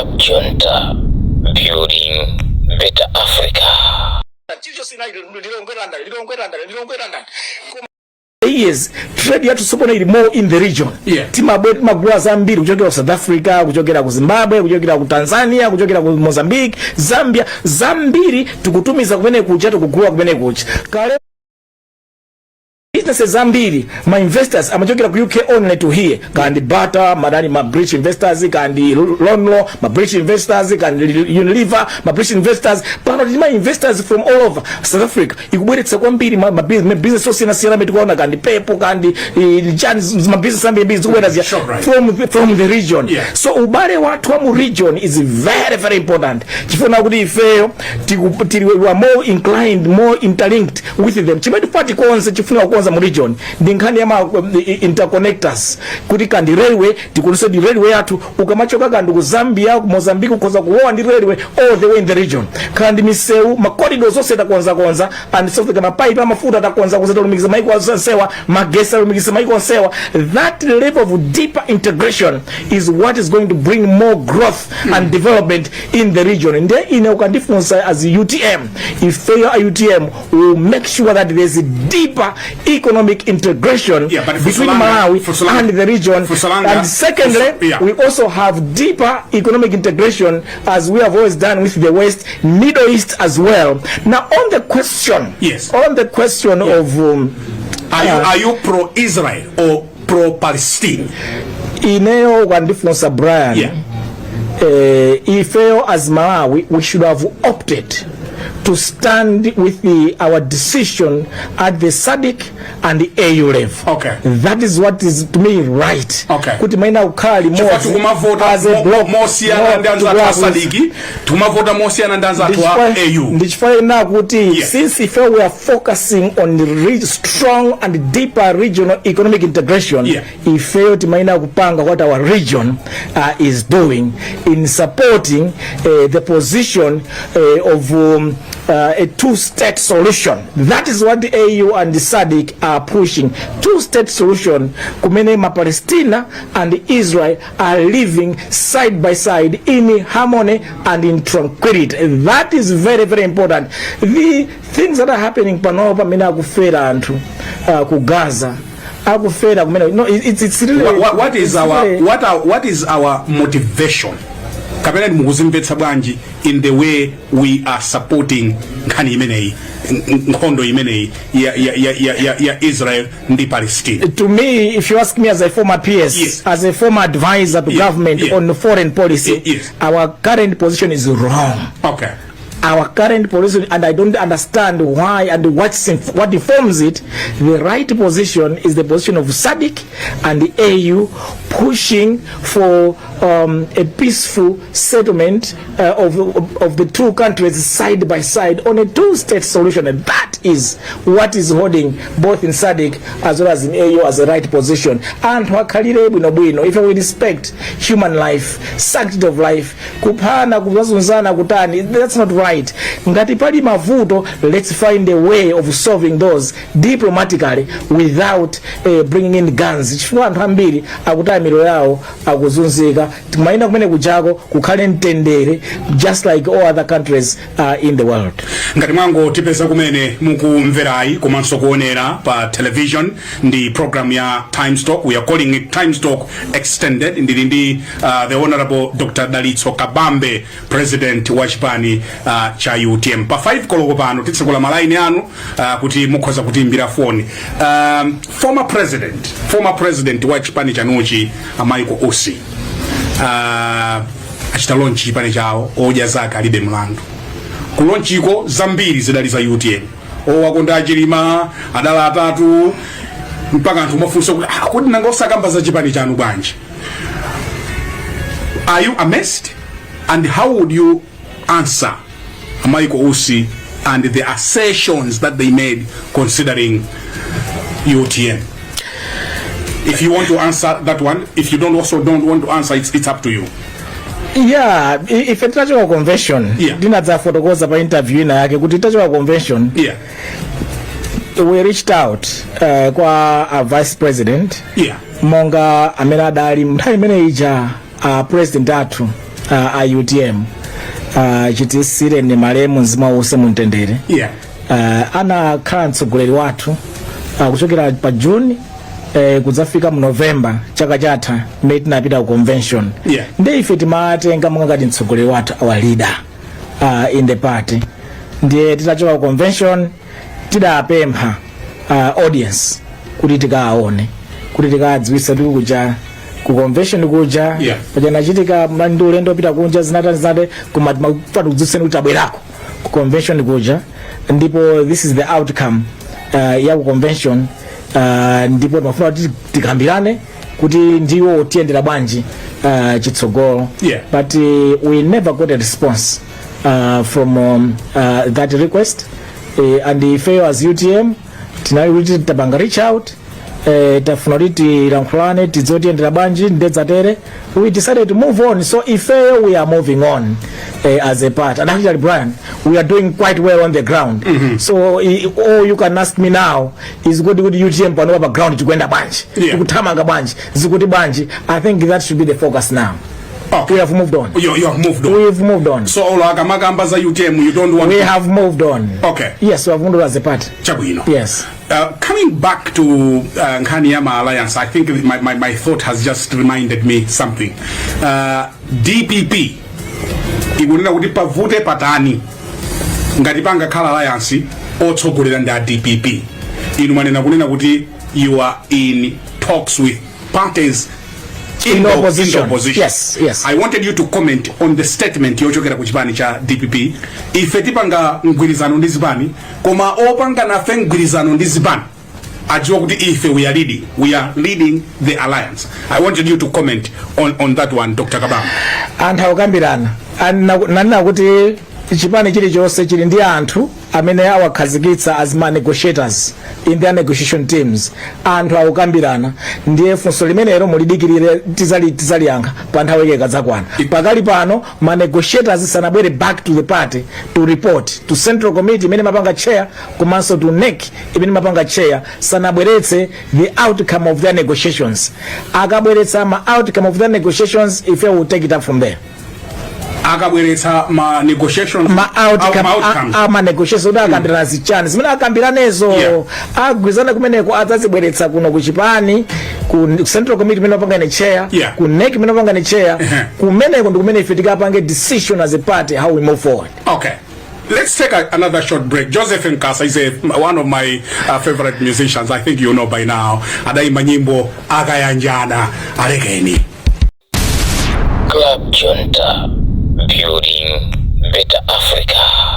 Cab Junta, building better Africa. Chilichonse inali Lilongwe, London, Lilongwe, London, Lilongwe, London. Koma Yes, trade yathu tsopano ili more in the region. Timagula zambiri kuchokera ku South Africa, kuchokera ku Zimbabwe, kuchokera ku Tanzania, kuchokera ku Mozambique, Zambia. Zambiri tikutumiza kumene kuja, tikugula kumene kuja. Kale businesses zambiri, ma investors amachokera ku UK only to here, kandi Bata madani, ma British investors, kandi Lonrho, ma British investors, kandi Unilever, ma British investors. Pano tili ma investors from all over. South Africa ikubweretsa kwambiri ma business osiyanasiyana amene tikuona, kandi Pepo, kandi chani, ma business ambiri zikubwera ziya Shoprite. from the region. So ubale wathu wa mu region is very, very important, chifukwa kuti ifeyo tili, we are more inclined, more interlinked with them. Chimene tifuna tikonze, chifuna kukonza mu region, ndi nkhani ya ma interconnectors, kuti kandi railway, tikonse di railway yathu, ukamachoka kandi ku Zambia, ku Mozambique, ukhoza kulowa ndi railway all the way in the region. Kandi misewu, ma corridors onse takonzakonza, and South Africa, mapaipi amafuta takonza konza, talumikiza maiko onsewa, magesi talumikiza maiko onsewa. That level of deeper integration is what is going to bring more growth and development in the region. Nde ine ukandifunsa, as UTM, ifeyo a UTM will make sure that there's a deeper economic integration Yeah, but between Fusolanga- Malawi Fusolanga- and the region. Fusolanga- And secondly, we also have deeper economic integration, as we have always done, with the West, Middle East as well. Now, on the question, on the question of Are you pro-Israel or pro-Palestine? Ineyo ukandifunsa, Brian, ifeyo as Malawi, we should have opted to stand with our decision at the SADC and the AU level. That is what is to me right. Kuti maina kukhala Chifukwa limodzi tikumavota as a block. Mosiyana ndi anzathu a SADC, tikumavota mosiyana ndi anzathu a AU. Ndichifukwa ina kuti since ife we are focusing on the strong and deeper regional economic integration, ifeyo timaina kupanga what our region is doing in supporting the position of a two-state solution. That is what the AU and the SADC are pushing, two-state solution kumene ma-Palestina and Israel are living side by side in harmony and in tranquility. That is very, very important. The things that are happening panopa, pamene akufera anthu ku Gaza, akufera kumene, no, it's really, What is it's our really, what is our motivation, kapena ndi mukuzimvetsa bwanji in the way we are supporting nkhani imeneyi, nkhondo imeneyi ya Israel ndi Palestine? To me, if you ask me as a former PS, as a former advisor to government on foreign policy, our current position is wrong. Our current position, and I don't understand why and what informs it. The right position is the position of SADC and the AU pushing for a peaceful settlement of the two countries side by side on a two-state solution, and that is what is holding both in SADC as well as in AU as a right position. Anthu akhalire bwinobwino. If we respect human life, sanctity of life, kuphana, kuzunzana, kutani, that's not right. Ngati pali mavuto, let's find a way of solving those diplomatically without bringing in guns, chifukwa anthu ambiri akutaya miyoyo yawo, akuzunzika. Timayina kumene kujako kukhale mtendere, just like all other countries in the world. Ngati mwangotipeza kumene mukumverayi komanso kuonera pa television, ndi program ya Times Talk. We are calling it Times Talk Extended. Ndili ndi the Honorable Dr Dalitso Kabambe, president wa chipani cha UTM. Pa 5 koloko pano titsekula malaini anu kuti mukhoza kutiimbira foni. Former president wa chipani chanuchi, Michael Usi, achita launch chipani chawo, Odya Zake Alibe Mlandu. Ku launchiko zambiri zidali za UTM, owakonda Achilima adala atatu, mpaka anthu umafunsa kuti, "Ah, kodi nanga osakamba za chipani chanu bwanji?" Are you amazed, and how would you answer Michael Usi and the assertions that they made considering UTM? If you want to answer that one, if you don't, also don't want to answer, it's up to you. Yeah, ife titachoka convention, ndinadzafotokoza pa interview ina yake kuti titachoka convention, we reached out kwa a vice president, monga amene adali nthawi imene ija president athu a UTM, chitisiyireni malemu, mzimu uuse mumtendere, anakhala mtsogoleri wathu kuchokera pa June kudzafika mu November chaka chatha mmene tinapita ku convention. Ndi ife timatenga monga ngati mtsogoleri wathu, our leader in the party. Ndiye titachoka ku convention tidapempha audience kuti tikaone, kuti tikadziwitse kuti kuja ku convention kuja pachanachitika ndi ulendo opita kunja, zinatani zinate, koma timafuna tikudziwitseni kuti tabwerako ku convention kuja, ndipo this is the outcome ya ku convention, ndipo timafuna kuti tikambirane kuti ndiwo tiyendera bwanji chitsogolo. But we never got a response from that request, and ifeyo as UTM tinali kuti tapanga reach out, tafuna kuti tilankhulane, tidzotiyendera bwanji ndedzatere. We decided to move on, so ifeyo we are moving on as a part, and actually, Brian, we are doing quite well on the ground. So all you can ask me now is kuti UTM panopa pa ground tikuyenda bwanji, tikuthamanga bwanji, zikuti bwanji? I think that should be the focus now. We have moved on. You have moved on. We've moved on. So olo akamakamba za UTM, you don't want We to have moved on. Yes, we have moved on as a party. Chabwino. Yes. Coming back to nkhani ya ma alliance, I think my thought has just reminded me something. DPP ikunena kuti pavute patani, ngati pangakhala alliance, otsogolera ndi a DPP. Inu manena kunena kuti you are in talks with parties in opposition. In the opposition. Yes. I wanted you to comment on the statement yochokera ku chipani cha DPP: ife tipanga mgwirizano ndi zipani, koma opanga nafe mgwirizano ndi zipani adziwa kuti ife we are leading the alliance. I wanted you to comment on that one, Dr. Kabambe. Anthu akukambirana. Nanena kuti chipani chilichonse chili ndi anthu amene awakhazikitsa as ma negotiators in their negotiation teams. Anthu akukambirana, ndiye funso limenelo mulidikirire, tizaliyankha pa nthawi yake ikadzakwana. Pakali pano ma negotiators sanabwere back to the party to report to central committee imene mapanga chair, komanso to NEC imene mapanga chair. Sanabweretse the outcome of their negotiations. Akabweretsa ma outcome of their negotiations, ife will take it up from there. Akabweretsa ma negotiations Ma outcome, ma outcomes. A negotiations, kuti akambirana zichani, zimene akambiranezo, agwirizana kumeneko, adzazibweretsa kuno ku chipani, ku central committee imene wapanga ine chair, ku NEC imene wapanga ine chair. Kumeneko ndi kumene ife tikapange decision as a party how we move forward. Okay. Let's take another short break. Joseph Nkasa is one of my favorite musicians. I think you know by now. Adaimba nyimbo "Akayanjana Alekeni". Club Junta, building better Africa.